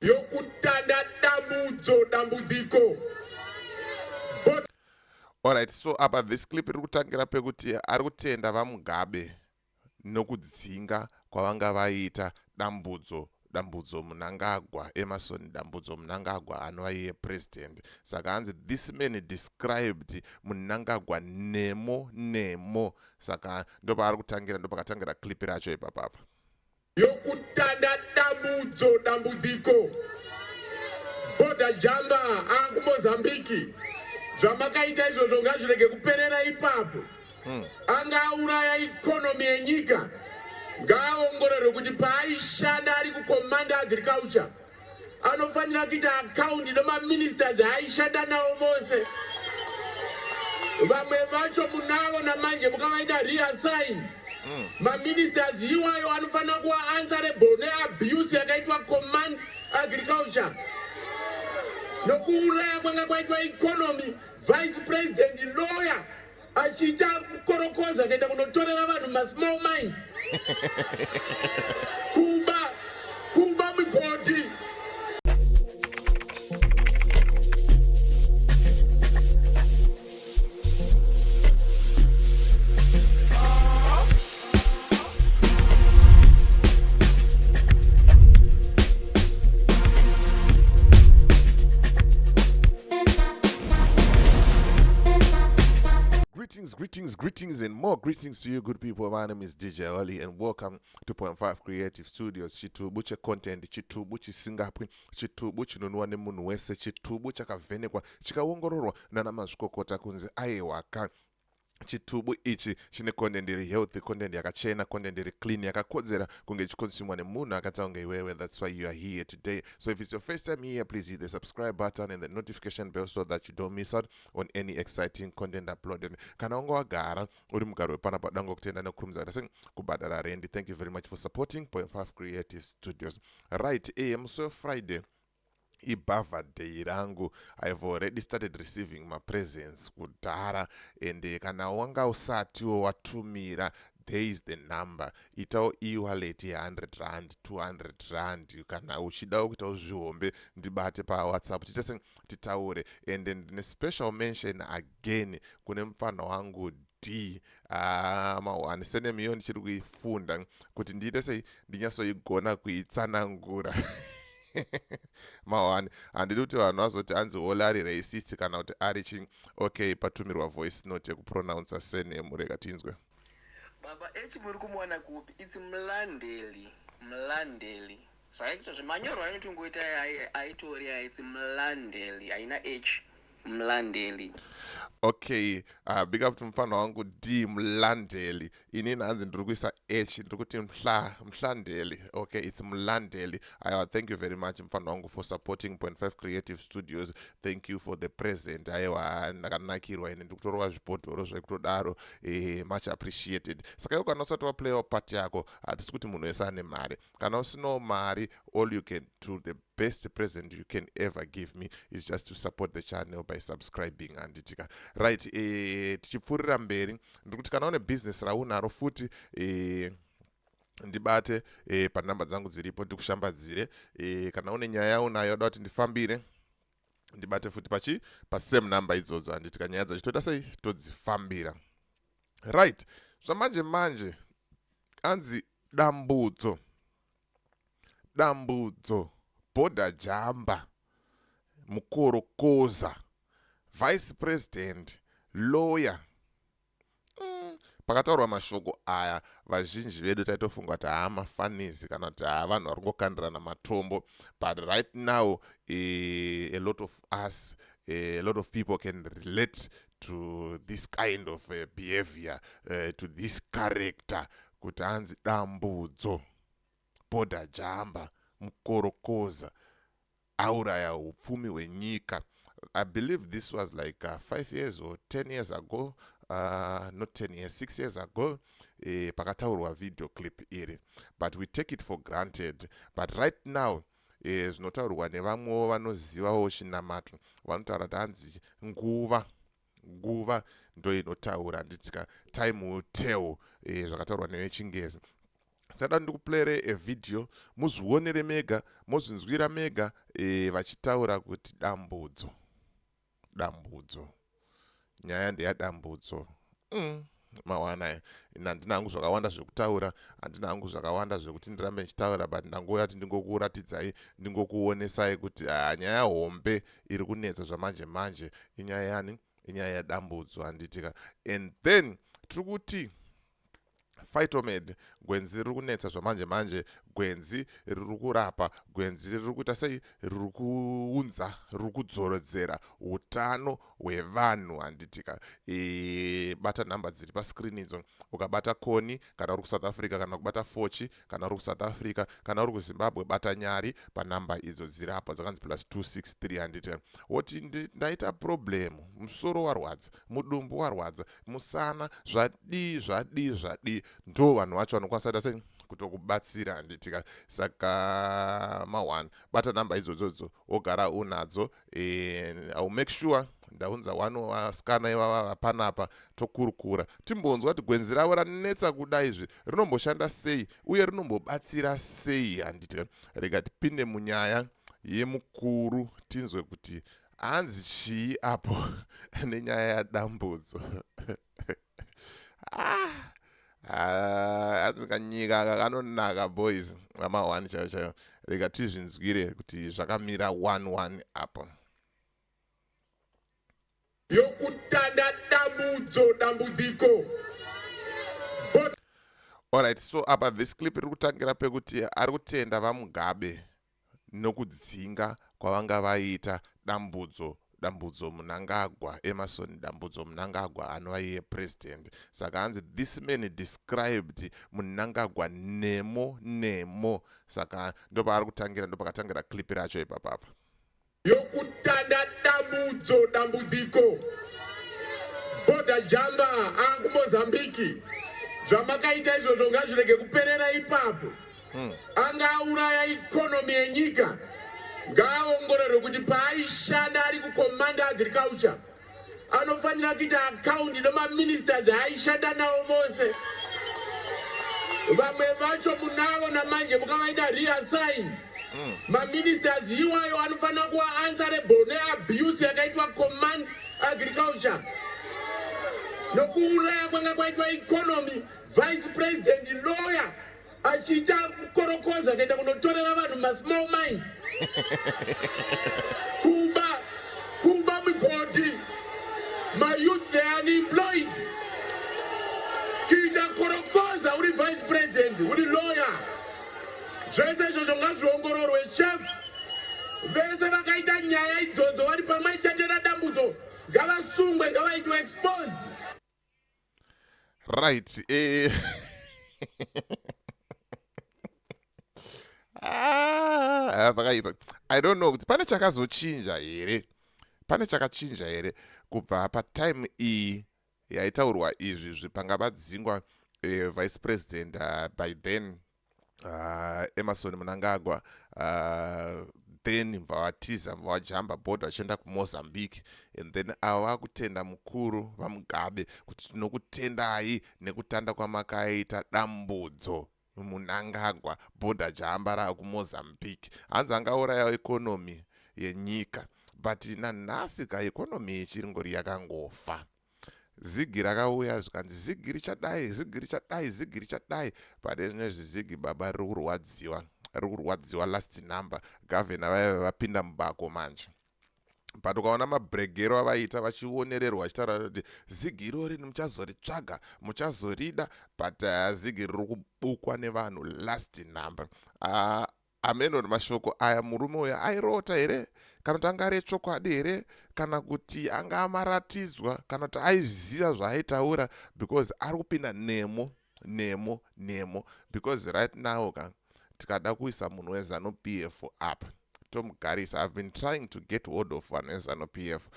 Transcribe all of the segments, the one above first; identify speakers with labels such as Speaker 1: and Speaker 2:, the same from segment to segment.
Speaker 1: Yokutanda dambudzo dambudziko.
Speaker 2: Alright, so apa this clip iri kutangira pekuti ari kutenda VaMugabe nokudzinga kwavanga vaita Dambudzo Dambudzo Mnangagwa, Emmerson Dambudzo Mnangagwa anova iye president. Saka hanzi this man described Mnangagwa nemo nemo. Saka ndopaari kutangira, ndopakatangira clip racho ipapapa.
Speaker 1: Yokutanda dambudzo dambudziko. Border jamba akuMozambique. Zvamakaita izvozvo ngazvirege kuperera ipapo. Anga auraya economy yenyika. Ngaaongororwe kuti paaishanda ari kucommand agriculture anofanira kuita account nemaministers aaishanda nawo vose. Vamwe vacho munavo namanje mukavaita reassign. Maministers iwayo anofanira kuva answerable neabuse yakaitwa command agriculture nokuuraya kwanga kwaitwa economy. Vice president lawyer achiita korokoza kuenda kunotorera vanhu masmall mines, kuba migodhi.
Speaker 2: Greetings, greetings, greetings, and more greetings to you, good people. My name is DJ Oli, and welcome to 0.5 Creative Studios. Chitubu checontent, chitubu chisingapwi, chitubu chinonwa nemunhu wese, chitubu chakavhenekwa, chikaongororwa nana mazvikokota kunzi aiwaka. Chitubu ichi chine content iri healthy, content yakachena, content iri clean, yakakodzera kunge ichiconsumwa nemunhu akaita kunge iwewe. That's why you are here today. So if it's your first time here, please hit the subscribe button and the notification bell so that you don't miss out on any exciting content uploaded. Kana wanga wagara uri mugaro wepanapa, dango kutenda nekukurumidza kuita sei kubhadhara rendi. Thank you very much for supporting 0.5 Creative Studios. Right, musi weFriday ibirthday rangu. I've already started receiving mapresents kudhara, and kana wanga usatiwo watumira, there is the number. Itawo e-wallet ye100 rand, 200 rand. Kana uchidawo kuitawo zvihombe, ndibate paWhatsApp, tiite se titaure. And ndine special mention again kune mufana wangu D. Mawani surname iyo ndichiri kuifunda kuti ndiite sei ndinyatsoigona kuitsanangura. Mawani handidi kuti vanhu vazoti anzi Holy ari racist kana kuti ari chi. Okay, patumirwa voice note yekupronouncer surname, rega tinzwe.
Speaker 3: Baba H muri kumuwana kupi? It's Mlandeli. Mlandeli. Zvaikuita zvemanyorwa anotongoita aitori aitsi Mlandeli, haina H. Mlandeli.
Speaker 2: Okay, big up to mufana wangu D Mlandeli. Inini hanzi ndiri kuisa H, ndiri kuti Mhlandeli. Okay, it's Mlandeli. Aiwa, thank you very much mufana wangu for supporting 0.5 Creative Studios. Thank you for the present. Aiwa, ndakanakirwa ini, ndiri kutorova zvibhodhoro zvekutodaro. Much appreciated. Saka iwo kana usati waplayawo part yako, hatisi kuti munhu wese ane mari. Kana usinawo mari, all you can do, the best present you can ever give me is just to support the channel by subscribing, handitika? Right, tichipfuurira mberi, ndiri kuti kana une business raunaro futi, ndibate panhamba dzangu dziripo, ndikushambadzire. Kana une nyaya yaunayo yoda kuti ndifambire, ndibate futi pachi pasame number idzodzo, handitika? Nyaya dzacho toita sei, todzifambira. Right, zvamanje manje anzi Dambudzo Dambudzo border jumper, mukorokoza, vice president, lawyer. Pakataurwa mashoko aya, vazhinji vedu taitofunga kuti haa, mafanizi, kana kuti haa, vanhu vari kungokandirana matombo. But right now, a lot of us, a lot of people can relate to this kind of behavior, to this character, kuti hanzi Dambudzo border jumper mukorokoza auraya upfumi hwenyika. I believe this was like 5 years or 10 years ago, not 10 years, 6 years ago, pakataurwa video clip iri, but we take it for granted. But right now, zvinotaurwa nevamwewo vanozivawo chinamato, vanotaura kuti hanzi nguva ndo inotaura, handitika? Time will tell, zvakataurwa nevechingezi. Sada ndikuplayere a video, muzvionere mega, mozvinzwira mega vachitaura kuti Dambudzo, Dambudzo, nyaya ndeyaDambudzo. Mawana handina hangu zvakawanda zvekutaura, handina hangu zvakawanda zvekuti ndirambe ndichitaura, but ndangouya kuti ndingokuratidzai, ndingokuonesai kuti nyaya hombe iri kunetsa zvamanje manje inyaya yani? Inyaya yaDambudzo, handitika? And then tiri kuti Phytomed, gwenzi riri kunetsa zvamanje manje, gwenzi riri kurapa, gwenzi riri kuita sei, riri kuunza, riri kudzoredzera utano hwevanhu, handitika? Bata nhamba dziri pascreen idzo. Ukabata Koni kana uri kuSouth Africa, kana kubata Fochi kana uri kuSouth Africa, kana uri kuZimbabwe, bata Nyari panhamba idzo dziri apa dzakanzi +263, handitika? Woti ndaita problem, musoro warwadza, mudumbu warwadza, musana zvadii, zvadii, zvadii, ndo vanhu vacho vanokwanisa kuita sei, kutokubatsira, handitika? Saka ma1 bata nhamba idzodzodzo, wogara unadzo. I will make sure ndaunza one vasikana ivava panapa, tokurukura, timbonzwa kuti gwenzi ravo ranetsa kuda izvi rinomboshanda sei uye rinombobatsira sei, handiti? Rega tipinde munyaya yemukuru, tinzwe kuti hanzi chii apo nenyaya yaDambudzo. Ah, hanzi kanyika aka kanonaka, boys, ama1 chaiyo chaiyo. Rega tizvinzwire kuti zvakamira 11 apo.
Speaker 1: Yokutanda Dambudzo, dambudziko.
Speaker 2: Alright, so apa this clip iri kutangira pekuti ari kutenda vaMugabe nokudzinga kwavanga vaita Dambudzo, Dambudzo Munangagwa, Emerson Dambudzo Munangagwa, anova iye president. Saka hanzi this man described Munangagwa nemo nemo. Saka ndopaari kutangira, ndopakatangira clip racho ipapapa.
Speaker 1: Yokutanda Dambudzo, dambudziko, border jumper akumozambiki. Zvamakaita izvozvo ngazvirege kuperera ipapo. Anga auraya economy yenyika. Ngaaongororwe kuti paaishanda ari kucommand agriculture, anofanira kuita account nemaministers aaishanda navo vose. Vamwe vacho munavo namanje, mukavaita reassign. Maministers iwayo anofanira kuva answerable neabuse yakaitwa command agriculture nokuuraya kwanga kwaitwa economy. Vice president lawyer achiita korokoza kuenda kunotorera vanhu masmall mines, kuba, kuba migodhi, mayouth, they are unemployed. Kuita korokoza uri vice president, uri lawyer, zvese izvozvo ngazviongororwe, chef. Vese vakaita nyaya idzodzo vari pamwe chete naDambudzo ngavasungwe, ngavaitwe exposed.
Speaker 2: Right. Ah, pakaipa. I don't know kuti pane chakazochinja here, pane chakachinja here kubva patime iyi yaitaurwa izvi zvipanga vadzingwa vice president by then Emerson Munangagwa, then mva vatiza, mva vajamba bhodha vachienda kuMozambique, and then ava vakutenda mukuru vaMugabe kuti tinokutendai nekutanda kwamakaita Dambudzo Munangagwa, border jumper raakuMozambique. Hanzi angauraya economy yenyika, but nanhasi kaeconomy ichiringori yakangofa. Zigi rakauya zvikanzi zigi richadai, zigi richadai, zigi richadai, but ezvinezvi zigi baba riri kurwadziwa, riri kurwadziwa last number. Gavhena vaiva vapinda mubako manje, but ukaona mabregero avaita vachionererwa vachitaura kuti zigi irori muchazoritsvaga, muchazorida, but zigi riri kubukwa nevanhu last number. Amenoni mashoko aya murume uyu airota here, kana kuti anga ari echokwadi here, kana kuti anga amaratidzwa, kana kuti aiziva zvaaitaura? Because ari kupinda nemo nemo nemo, because right now ka tikada kuisa munhu weZANU PF apa tomugarisa, I've been trying to get hold of vanhu veZANU PF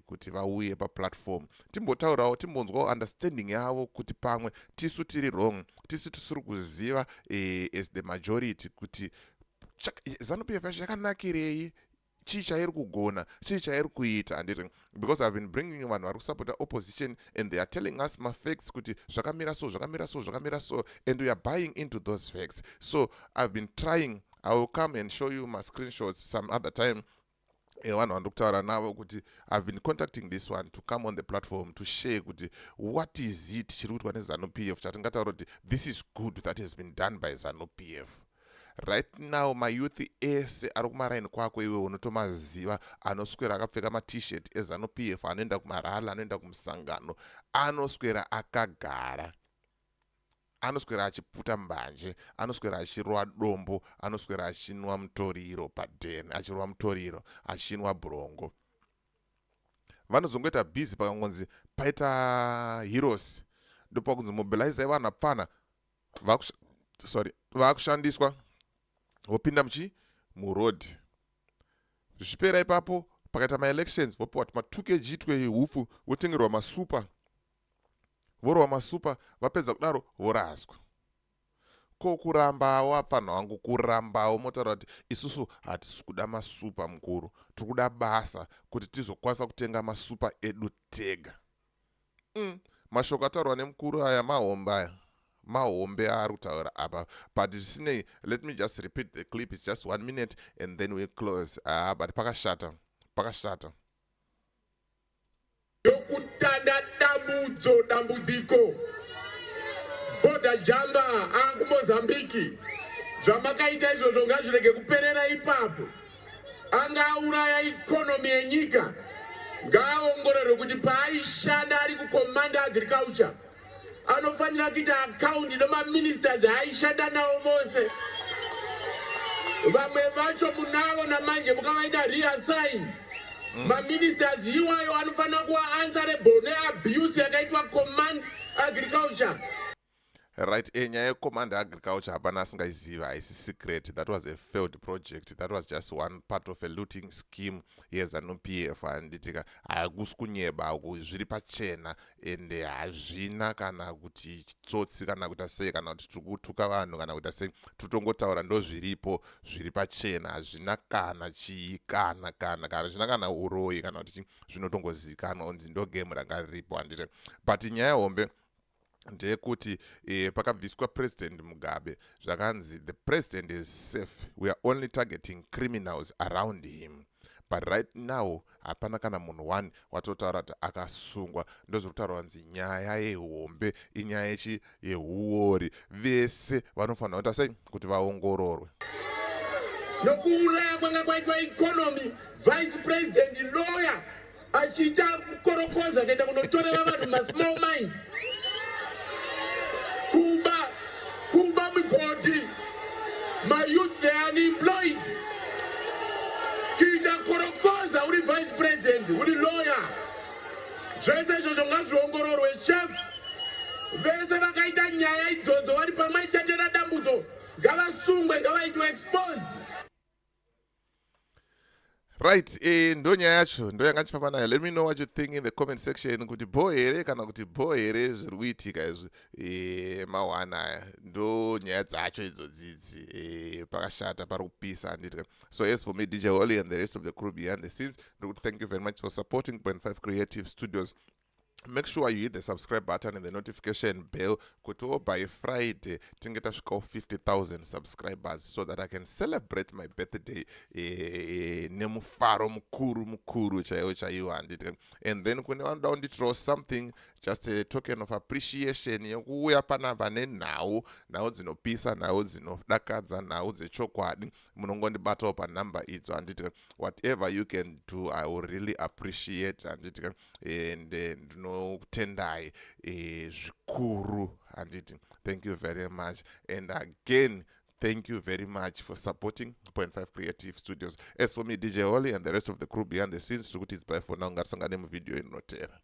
Speaker 2: kuti vauye paplatform, timbotaurawo, timbonzwawo understanding yavo kuti pamwe tisu tiri wrong, tisu tisiri kuziva as the majority kuti ZANU PF yacho yakanakirei. Chii chairi kugona? Chii chairi kuita, handiti? Because I've been bringing vanhu vari kusapota opposition and they are telling us mafacts kuti zvakamira so, zvakamira so, zvakamira so, and we are buying into those facts. So I've been trying. I will come and show you my screenshots some other time, vanhu vandiri kutaura navo kuti I've been contacting this one to come on the platform to share kuti what is it chiri kuitwa neZANU PF chatingataura kuti this is good that has been done by ZANU PF right now. Mayouth ese ari kumaraini kwako iwe unotomaziva, anoswera akapfeka maT-shirt eZANU PF, anoenda kumarally, anoenda kumusangano, anoswera akagara, anoswera achiputa mbanje, anoswera achirova dombo, anoswera achinwa mutoriro padheni, achirova mutoriro, achinwa bhurongo. Vanozongoita busy pakangonzi paita heroes, ndopakunzi mobilizai vanhu apfana, sorry, vaakushandiswa, vopinda muchi muroad. Zvichipera ipapo, pakaita maelections, vopiwa tuma 2 kg twehupfu, votengerwa masupa, vorova masupa. Vapedza kudaro, voraswa. Ko kurambawo, apfanha wangu, kurambawo motaura kuti isusu hatisi kuda masupa mukuru, tiri kuda basa kuti tizokwanisa kutenga masupa edu tega. Mashoko ataurwa nemukuru aya mahombe, aya mahombe aari kutaura apa. But zvisinei, let me just repeat the clip. It's just one minute and then we close. But pakashata, pakashata.
Speaker 1: Yokutanda dambudzo, dambudziko border jumper akumozambiki. Zvamakaita izvozvo ngazvirege kuperera ipapo. Anga auraya economy yenyika. Ngaaongororwe kuti paaishanda ari kuCommand Agriculture, anofanira kuita account nemaministers aishanda navo vose. Vamwe vacho munavo namanje, mukavaita reassign. Maministers iwayo anofanira kuva answerable neabuse yakaitwa Command Agriculture.
Speaker 2: Right, nyaya yeCommand Agriculture hapana asingaiziva, haisi secret. That was a failed project. That was just one part of a looting scheme yeZANU PF, handitika? Hakusi kunyeba, zviri pachena, ende hazvina kana kuti chitsotsi kana kuita sei, kana kuti tiri kutuka vanhu kana kuita sei. Totongotaura ndo zviripo, zviri pachena. Hazvina kana chii, kana zvina kana uroyi kana kuti zvinotongozikanwa kunzi ndo game ranga riripo, handiti? But nyaya hombe ndeyekuti pakabviswa President Mugabe, zvakanzi the president is safe, we are only targeting criminals around him. But right now hapana kana munhu one watotaura kuti akasungwa. Ndozviri kutaurwa kunzi nyaya yehombe inyaya yechi yehuori. Vese vanofanira kuita sei kuti vaongororwe.
Speaker 1: Nokuuraya kwanga kwaitwa economy, vice president lawyer achiita kukorokoza kuenda kunotorera vanhu masmall mines, kuba, kuba migodhi, mayouth, they are unemployed. Kuita korokoza uri vice president, uri lawyer, zvese izvozvo ngazviongororwe, chef. Vese vakaita nyaya idzodzo vari pamwe chete nadambudzo ngavasungwe, ngavaitwe exposed.
Speaker 2: Right, ndo nyaya yacho, ndo yanga chifamba nayo. Let me know what you think in the comment section, kuti bho here kana kuti bho here zviri kuitika izvi. Mawana aya ndo nyaya dzacho idzodzidzi. Pakashata, pari kupisa, handiti? So as for me, DJ Holly, and the rest of the crew behind the scenes, ndikuti thank you very much for supporting Point 5 Creative Studios. Make sure you hit the subscribe button and the notification bell kutiwo by Friday tinge tasvikawo 50,000 subscribers so that I can celebrate my birthday nemufaro mukuru mukuru chaiwo chaiwo, handiti? And then kune vanoda kundiitirawo something, just a token of appreciation yekuuya panapa nenhau, nhau dzinopisa, nhau dzinodakadza, nhau dzechokwadi, munongondibatawo panhamba idzo, handiti? Whatever you can do, I will really appreciate, handiti? And ndinokutendai zvikuru, handiti? Thank you very much, and again, thank you very much for supporting Point 5 Creative Studios. As for me, DJ Holly, and the rest of the crew behind the scenes, tiri kuti it's bye for now. Ngatisangane muvideo inotera.